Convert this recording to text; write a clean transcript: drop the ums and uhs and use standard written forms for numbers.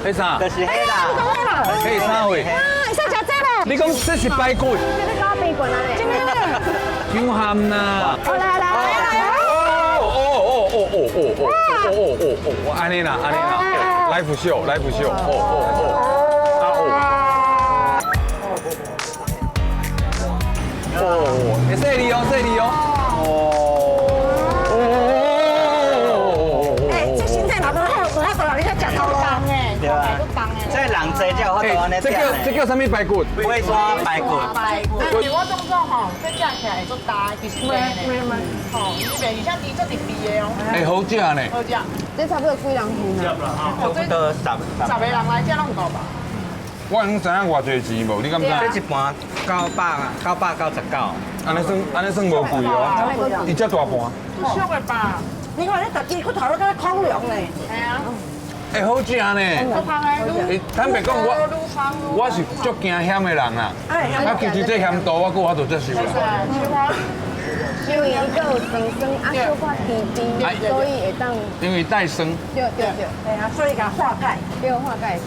彼啥？就是彼啦。彼啥貨？啊，會使食這咧。你講這是排骨，這個排骨啊咧。真的。傷譀啦！好來來來來。哦哦哦哦哦哦哦哦哦哦，按呢啦，按呢啦，live show，live show，哦哦哦，啊哦，哦，會細膩哦，細膩哦，哦哦哦哎，這身體若無好，無法度讓你去食頭路。對啊。這人濟才有法度按呢。這叫這叫啥物排骨？尾山排骨。排骨。但是我感覺吼，這食起來會足焦，其實袂呢。吼，伊袂，而且伊足特別的哦。欸，好食呢。好食。這差不多幾人份啊？差不多十十個人來食攏有夠吧？我能知影偌濟錢無？你敢知？這一盤999。按呢算按呢算無貴哦，伊遮大盤。俗的吧？你看你逐支骨頭都敢若恐龍呢。係啊。欸，好食呢。足香的。欸，坦白講，我是足驚薟的人啊。啊，其實這鹹度我閣有法度接受啦。因為伊閣有酸酸，啊，小可甜甜，所以會當。因為帶酸。對對對。係啊，所以共化解。對，化解。